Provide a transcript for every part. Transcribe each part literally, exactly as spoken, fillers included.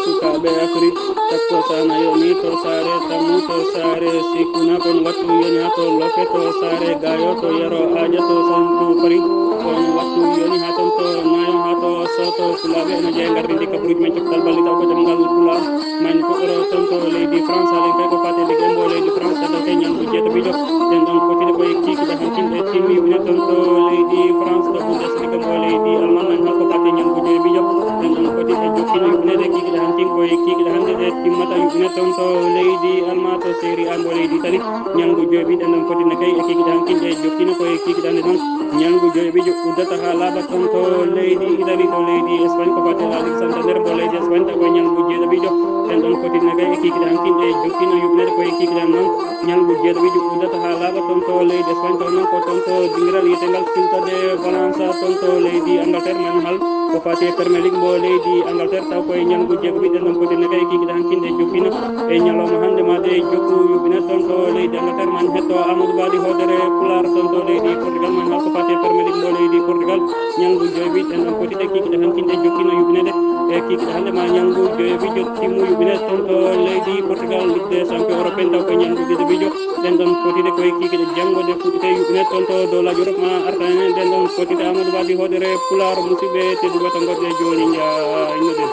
Sukaaɓe Afrik, takko sana yoni to saare, tammu to saare, sikuna kon wattu yoni haa to lope to saare, gayo to yaro aja to santu fari, kon wattu yoni haa ton to nayo haa to soto. Sukaaɓe ena jeya ngardi ndi kabaruuji men coftal balli taw ko jam ngal pulaar. Men fuɗɗoro ton to leydi France, halen kay ko fate ligue mbo leydi France, kadi kay ñalngu jeetaɓijo. Ɗen ɗon fotide koye kikiɗe hankin e timmi yubine ton to leydi France, to Bundesliga mbo leydi Allemagne, men hol ko fate ñalngu jeeɓijo. Ɗen ɗon fotide jokkino yubinede kikiɗe hankin koye kikiɗe hande ɗe timmata yubine ton to leydi Allemagne, to Serie A mbo leydi Italie. Ñalngu jeeɓi ɗen ɗon fotide kay e kikiɗe hankin ɗe jokkino koye kikiɗe hande noon. Ñalngu jeeɓijo uddata haa laaɓa ton to leydi Italie, to leydi Espagne, ko fate La Ligue Santander mbo leydi Espagne, taw ko ñalngu jeeɗaɓijo. Ɗen ɗon fotide kay e kikiɗe hankin ɗe jokkino yubinede koye kikiɗe han noon. Ñalngu jeeɗaɓijo uddata haa laaɓa ton to leydi Espagne, taw noon ko ton to dingiral yiyetengal Quinta de Valence ton to leydi Angleterre, men hal ko fate Premier League mbo leydi Angleterre, taw koye ñalngu jeeɗaɓijo ɗen ɗon fotide kay e kikiɗe hankin ɗe jokkino e ñalawma hande ma ɗe jokku yubine ton to leydi Angleterre, men hetto Amadou Badi hoodere pulaar ton to leydi Portugal, men hal ko fate Premier League mbo leydi Portugal. Ñalngu jeeɓi ɗen ɗon fotide kikiɗe hankin ɗe jokkino yubinede e kikiɗe hande ma ñalngu jeeɓijo timmu yubine ton to leydi Portugal, Ligue des Champions européen, taw ko ñalngu jeeɗaɓijo. Ɗen ɗon fotide koye kikiɗe janngo ɗe fuɗɗite yubine ton to dowlaji Europe ma artane. Ɗen ɗon fotide Amadou Badi hoodere pulaar, musidɓe tedduɓe to goɗɗe jooni njaaynoɗen.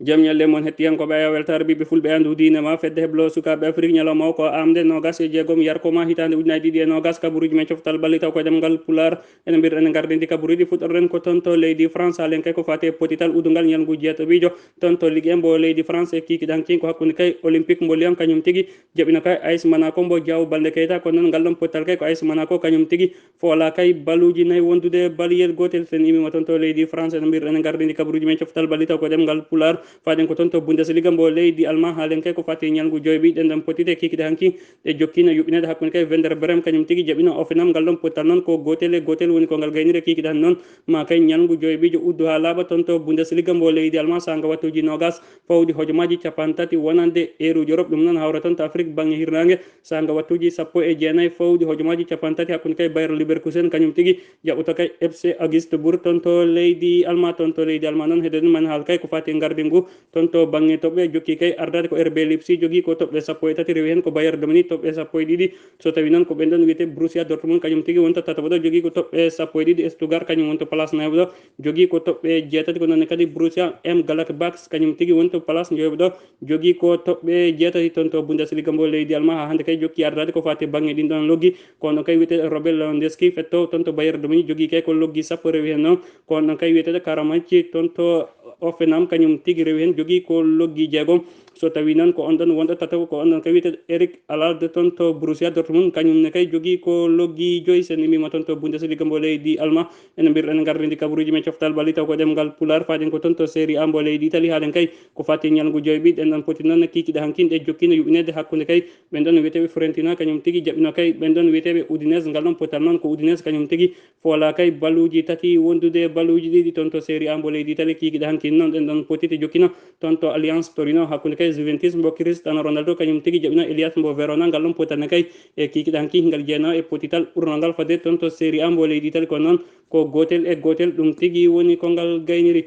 Jam ñalle mon hettiyankooɓe, a weltaare ɓiɓɓe fulɓe, anndu diine ma fedde heblo sukaaɓe Afrik, ñalawma o ko amde noogas e jeegom yarko ma hitaande ujunaaji ɗiɗi e noogas, kabaruuji men coftal balli taw ko ɗemngal pulaar. Ene mbir ene ngardi ndi kabaruuji, fuɗɗorɗen ko ton to leydi France, halen kay ko fate potital udungal ñalngu jeetaɓijo ton to Ligue un mbo leydi France, e kikiɗe hankin ko hakkunde kay Olympique mbo Lyon kañum tigi jaɓino kay A S Monaco mbo Diao Baldé Keita, ko noon ngal ɗon potital kay ko A S Monaco kañum tigi foola kay baluuji nayi wondude baliyel gootel. Sen imima ton to leydi France, ene mbir ene ngardi ndi kabaruuji men coftal balli taw ko ɗemngal pulaar. Faɗen ko ton to Bundesliga mbo leydi Allemagne, halen kay ko fati ñalngu joyɓi ɗen ɗon potide kikiɗe hanki ɗe jokkino yuɓɓinede hakkunde kay Werder Bremen kañum tigi jaɓino Hoffenheim. Ngal ɗon potal noon ko gootel e gootel woni ko ngal gaynire kikiɗe han noon. Ma kay ñalngu joyɓijo uddu haa laaɓa ton to Bundesliga mbo leydi Allemagne, saanga wattuuji noogas fawdi hojomaaji capanɗe tati wonande eeruuji Europe, ɗum noon hawra ton to Afrik baŋnge hirnaange, saanga wattuuji sappo e jeenayi fawdi hojomaaji capanɗe tati hakkunde kay Bayer Leverkusen kañum tigi jaɓɓoto kay F C Augsburg ton to leydi Allemagne. Ton to leydi Allemagne noon, heɗen man haal kay ko fati ngardingu ton to baŋnge toɓɓe, jokki kay ardaade ko R B Leipzig, jogii ko toɓɓe sappo e tati, rewi heen ko Bayern de Munich toɓɓe sappo e ɗiɗi. So tawi noon ko ɓen ɗon wiyetee Borussia Dortmund, kañum tigi woni to tataɓo ɗo, jogii ko toɓɓe sappo e ɗiɗi. Stuttgart kañum woni to place nayaɓo ɗo, jogii ko toɓɓe jeetati. Ko noon kadi Borussia Mönchengladbach kañum tigi woni to place njoyɓo ɗo, jogii ko toɓɓe jeetati ton to Bundesliga mbo leydi Allemagne. Haa hannde kay jokki ardaade ko fati baŋnge ɗin ɗon loggi. Ko on ɗon kay wiyetee Robert Lewandowski, fetto ton to Bayern de Munich, jogii kay ko loggi sappo, rewi heen noon. Ko on ɗon kay wiyeteeɗo Karamanci ton to Hoffenheim, kañum tigi rewi heen, jogii ko loggi jeegom. So tawi noon ko on ɗon wonɗo tataɓo, ko on ɗon kay wiyeteeɗo Eric Halaad ton to Borussia Dortmund, kañum ne kay jogii ko loggi joyi. Sen immiima ton to Bundesliga mbo leydi Allemagne, ene mbir-, ene ngardindi kabaruuji men coftal balli taw ko ɗemngal Pulaar, faaɗen ko ton to Serie A mbo leydi Italie, haaɗen kay ko fati ñalngu joyɓi. Ɗen ɗon poti noon kiikiɗe hankin ɗe jokkino yuɓɓineede hakkunde kay ɓen ɗon wiyeteeɓe Fiorentina, kañum tigi jaɓɓino kay ɓen ɗon wiyeteeɓe Udinese. Ngal ɗon potal noon ko Udinese kañum tigi foola kay baluuji tati wondude baluuji ɗiɗi ton to Serie A mbo leydi Italie. Kiikiɗe hankin noon ɗen ɗon potiti jokkino ton to Allianz Torino hakkunde kay Juventus mbo Cristiano Ronaldo kañum tigi jaɓɓino Elias mbo Verona. Ngal ɗon potal ne kay e kiikiɗe hankin ngal jeyanoo e potital ɓurnangal fadde ton to Serie A mbo leydi Italie. Ko noon ko gootel e gootel ɗum tigi woni ko ngal gayniri.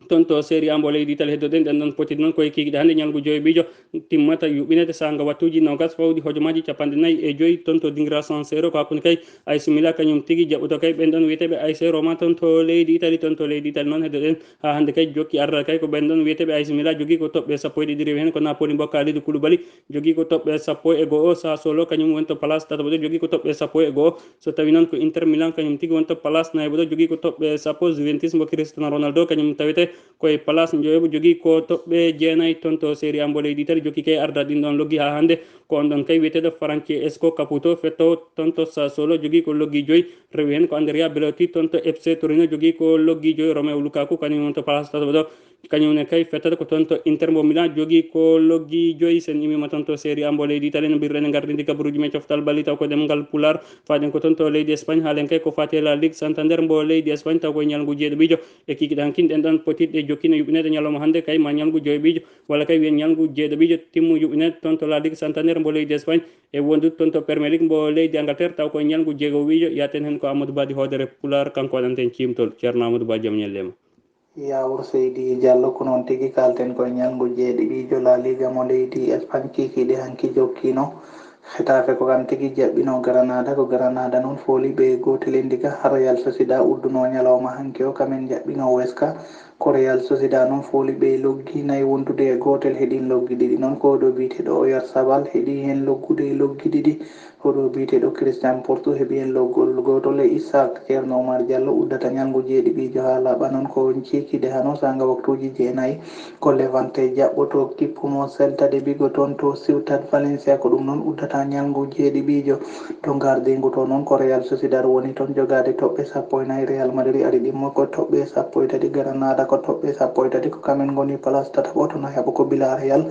Ton to Serie A mbo leydi Italie heddoɗen ɗen ɗon poti noon koye kiikiɗe hannde ñalngu joyɓijo timmata yuɓɓineede saanga wattuuji noogas fawdi hojomaaji capanɗe nayi e joyi ton to dingiral San Siro. Ko hakkunde kay A C Milan kañum tigi jaɓɓoto kay ɓen ɗon wiyeteeɓe A C Roma ton to leydi Italie. Ton to leydi Italie noon heddoɗen haa hannde kay jokki ardal kay ko ɓen ɗon wiyeteeɓe A C Milan jogii ko toɓɓe sappo e ɗiɗi, rewi heen ko Napoli mbo Kalidou Koulibaly jogii ko toɓɓe sappo e go'o, Sassuolo kañum woni to place tataɓo ɗo jogii ko toɓɓe sappo e go'o. So tawi noon ko Inter Milan kañum tigi woni to place nayaɓo ɗo jogii ko toɓɓe sappo, Juventus mbo Cristiano Ronaldo kañum tawete koye place njoyaɓo jogii ko toɓɓe jeenayi ton to Serie A mbo leydi Italie. Jokki kay arda ɗin ɗon loggi haa hannde ko on ɗon kay wiyeteeɗo Francesco Caputo fetto ton to Sassuolo jogii ko loggi joyi, rewi heen ko Andrea Belotti ton to F C Torino jogii ko loggi joyi, Romelu Lukaku kañum woni to place tataɓo ɗo. Kañum ne kay fettata ko ton to Inter mbo Milan jogii ko loggi joyi. Sen immiima ton to Serie A mbo leydi Italie no mbirɗen e ngardindi kabaruuji men coftal balli taw ko ɗemngal Pulaar. Faaɗen ko ton to leydi Espagne, haalen kay ko fati La Ligue Santander mbo leydi Espagne taw ko ñalngu jeeɗaɓijo e kiikiɗe hankin ɗen ɗon potitɗe jokkino yuɓɓineede ñalawma hannde kay ma ñalngu joyɓiijo walla kay wiyen ñalngu jeeɗoɓiijo timmu yuɓɓineede toon to La Ligue Santander mbo leydi Espagne e wondude toon to Premier League mbo leydi Angleterre, taw koye ñalngu jeegowiijo. Yaaten heen ko Amadou Badi Hoodere Pulaar, kanko waɗanten ciimtol. Ceerno Amadou Ba, jam ñalle ma. Yaawur Seydi Diallo, ko noon tigi kaalten koye ñalngu jeeɗiɗiijo La Liga mo leydi Espagne, kiikiiɗe hanki jokkiino. Getafe ko kam tigi jaɓɓino Granada, ko Granada noon fooli ɓe gootel e ndiga. Real Sociedad udduno ñalawma hanki o, kamen jaɓɓino Huesca. Ko Real Sociedad noon fooli ɓe loggi nayi wondude e gootel, heɗin loggi ɗiɗi noon. Ko ɗo biyeteeɗo Oyarzabal heɗi heen loggude e loggi ɗiɗi. Oɗo biyeteeɗo Christian Porto heɓi heen loggol gootol e Isaac. Ceerno Oumar Diallo uddata ñalngu jeeɗiɗiijo haa laaɓa noon ko on ceekiiɗe hano saanga waktuuji jeenayi. Ko Levante jaɓɓoto kippu mo Celta de Vigo toon to Ciutat Valencia, ko ɗum noon uddata ñalngu jeeɗiɗiijo. To ngardiingu to noon ko Real Sociedad woni toon jogaade toɓɓe sappo e nayi, Real Madrid ari ɗimmo ko toɓɓe sappo e tati, Granada ko toɓɓe sappo e tati, ko kamen ngoni place tataɓo to nayaɓo ko Villarreal.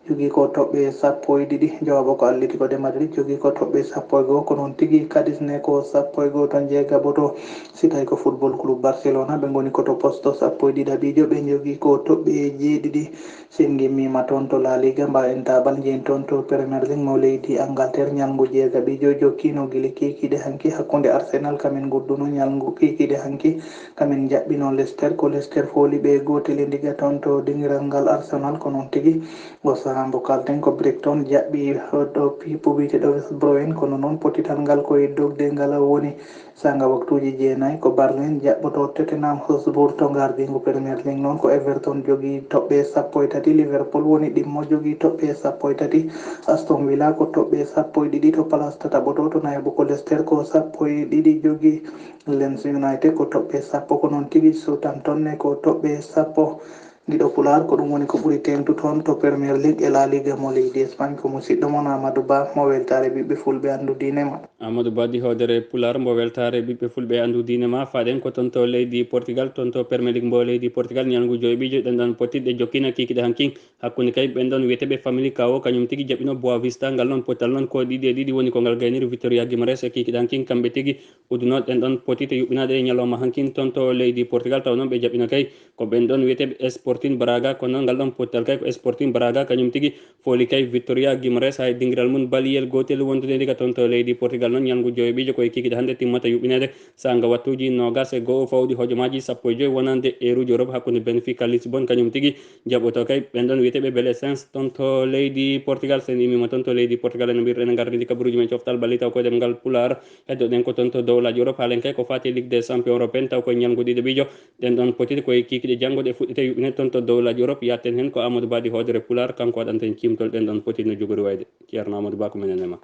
Jogii ko toɓɓe sappo e ɗiɗi, jowaaɓo ko Atlético de Madrid, jogii ko toɓɓe sappo e goo, ko noon tigi Cadiz ne ko sappo e goo toon jeegaɓo to. Si tawi ko Football Club Barcelona, ɓe ngoni ko to posto sappo e ɗiɗaɓiijo, ɓe njogii ko toɓɓe jeeɗiɗi. Si en ngimmiima toon to La Liga, mba en taabal njeen toon to Premier League mo leydi Angleterre, ñalngu jeegaɓiijo jokkiino gila kiikiiɗe hanki hakkunde Arsenal, kamen ngudduno ñalngu kiikiiɗe hanki, kamen njaɓɓino Leicester, ko Leicester fooli ɓe gootel e ndiga toon to dingiral ngal Arsenal, ko noon tigi. O sahaa mbo kalten ko Brighton jaɓɓi ɗo piipo wiyeteeɗo West Brom, kono noon pottital ngal ko e dogde ngal woni saanga waktuuji jeenayi. Ko Burnley jaɓɓoto Tottenham Hotspur to ngardiingu Premier League noon ko Everton jogii toɓɓe sappo e tati, Liverpool woni ɗimmo jogii toɓɓe sappo e tati, Aston Villa ko toɓɓe sappo e ɗiɗi to place tataɓo to, to nayaɓo ko Leicester ko sappo e ɗiɗi jogii, Leeds United ko toɓɓe sappo, ko noon tigi Southampton ne ko toɓɓe sappo. Giɗo Pulaar, ko ɗum woni ko ɓuri teeŋtu toon to Premier League e La Liga mo leydi Espagne. Ko musiɗɗo mon Amadou Ba mo weltaare ɓiɓɓe fulɓe anndu diine ma. Amadou Ba di hoodere Pulaar mbo weltaare ɓiɓɓe fulɓe anndu diine ma. Faaɗen ko toon to leydi Portugal, toon to Premier League mbo leydi Portugal, ñalngu joyɓiijo ɗen ɗon pottiɗɗe jokkiina kiikiɗe hankin. Hakkunde kay ɓen ɗon wiyeteeɓe Family Kawo, kañum tigi jaɓɓino Boa Vista, ngal ɗon pottal noon ko ɗiɗi e ɗiɗi woni ko ngal gayniri Victoria Guimarães e kiikiɗe hankin. Kamɓe tigi udduno ɗen ɗon pottiɗɗe yuɓɓinaaɗe e ñalawma hankin toon to leydi Portugal, taw noon ɓe jaɓɓino kay ko ɓen ɗon wiyeteeɓe Sporting Braga, kono noon ngal ɗon pottal kay ko Sporting Braga kañum tigi fooli kay Victoria Guimarães hay dingiral mum baliyel gootel wondude ndiga toon to leydi Portugal. Noon ñalngu joyoɓiijo ko e kiikiɗe hannde timmata yuɓɓineede saanga wattuuji noogas e go'o fawɗi hojomaaji sappo e joy wonande eeruuji Europe hakkunde Benfica Lisbonne kañum tigi jaɓɓoto kay ɓen ɗon wiyeteeɓe Belenenses toon to leydi Portugal. So en immiima toon to leydi Portugal, en mbiyat en ngardi ndi kabaruuji men coftal balli taw ko ɗemngal Pulaar. Heddoɗen ko toon to dowlaaji Europe, haalen kay ko faati Ligue des Champions européen, taw koye ñalngu ɗiɗaɓiijo. Ɗen ɗon pottiɗɗe koye kiikiɗe janngo ɗe fuɗɗete yuɓɓineede toon to dowlaaji Europe. Yaaten heen ko Amadou Ba di hoodere Pulaar, kanko waɗanta en ciimtol ɗen ɗon pottiɗɗe no jogori wayde. Ceerno Amadou Ba, ko menen e ma.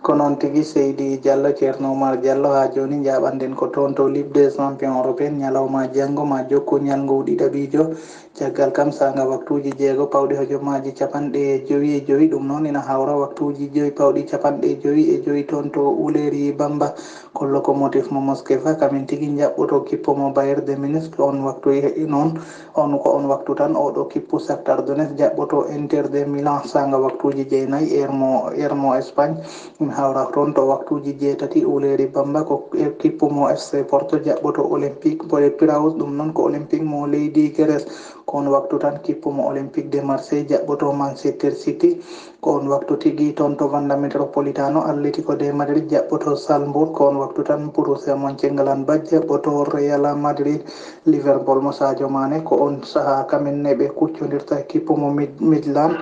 Ko noon tigi, Seydi Diallo, Ceerno Oumar Diallo, haa jooni njaaɓanɗen ko toon to Ligue des Champions européen, ñalawma janngo ma jokku ñalngu ɗiɗaɓiijo, caggal kam saanga waktuuji jeego pawɗi hojomaaji capanɗe jowi e jowi, ɗum noon ina hawra waktuuji jowi pawɗi capanɗe jowi e jowi toon to Uleri Bamba, ko Lokomotiv mo Moskva, kamin tigi njaɓɓoto kippo mo Bayern de Munich, on waktu e noon. On ko on waktu tan oɗo kippu Shakhtar Donetsk jaɓɓoto Inter de Milan saanga waktuuji jeenayi heure mo, heure mo Espagne. Ɗum hawra toon to waktuuji jeetati uleeri Bamba ko kippu mo F C Porto jaɓɓoto Olympique de Piraeus, ɗum noon ko Olympique mo leydi Grèce. Ko on waktu tan kippu mo Olympique de Marseille jaɓɓoto Manchester City. Ko on waktu tigi toon to Wanda Metropolitano, Atletico de Madrid jaɓɓoto Salzburg. Ko on waktu tan Borussia Mönchengladbach jaɓɓoto Real Madrid. Liverpool mo Sadio Mané, ko on sahaa kamin ne ɓe kuccondirta kippu mo Mid-, Midland.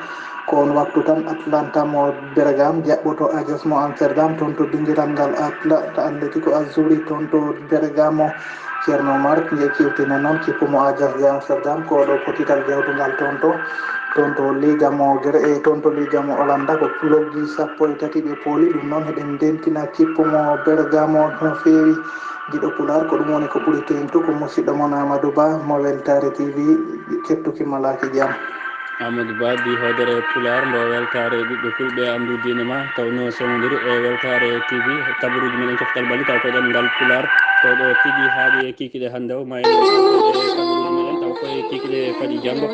Ko on waktu tan Atalanta mo Bergame jaɓɓoto Ajax mo Amsterdam, toon to dingiral ngal Atla-, Atletico Azzurri, toon to Bergamo. Ceerno Omar, nde ciwtinen noon kippu mo Ajax de Amsterdam, ko ɗo pottital jawtungal toon to, toon to Liga mo Gre-, e toon to Liga mo Olanda, ko loggi sappo e tati ɓe pooli. Ɗum noon, eɗen ndentina kippu mo Bergamo no feewi. Giɗo Pulaar, ko ɗum woni ko ɓuri teeŋtu, ko musiɗɗo mon Amadou Ba mo Weltaare T V, kettuki malaaki jam. Amadou Ba di hoodere Pulaar mbo weltaare ɓiɓɓe fulɓe anndu diine ma tawno sewndiri e weltaare T V kabaruuji meɗen coftal bali taw ko ɗemngal Pulaar. Ko ɗo tigi haaɗi e kikiɗe hannde o ma e kabaruuji meɗen taw koye kikiɗe faɗi janngo.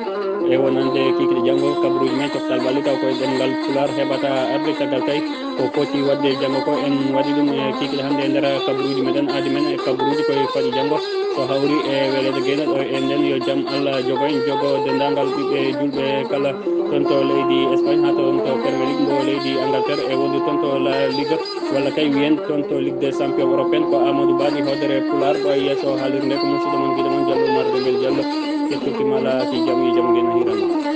E wonande kikiɗe janngo kabaruuji men coftal bali taw koye ɗemngal Pulaar heɓata arde caggal kay ko foti waɗde janngo ko en waɗi ɗum e kikiɗe hannde e nder kabaruuji meɗen aadi men e kabaruuji koye faɗi janngo. So hawri e weleede gayna ɗo e nden yo jam Allah jogo en jogo denndaangal ɓiɓɓe julɓe kala ton to leydi Espagne haa ton to Premier League mbo leydi Angleterre e wonde ton to La Ligue walla kay wiyen ton to Ligue des Champions européenne ko Amadou Ba di hoodere Pulaar ɗo e yeeso haalirde ko musiɗɗo mon giɗo mon Diallo Oumar Dembel Diallo. Kettoki mala ki jam yo jam gayna hirama.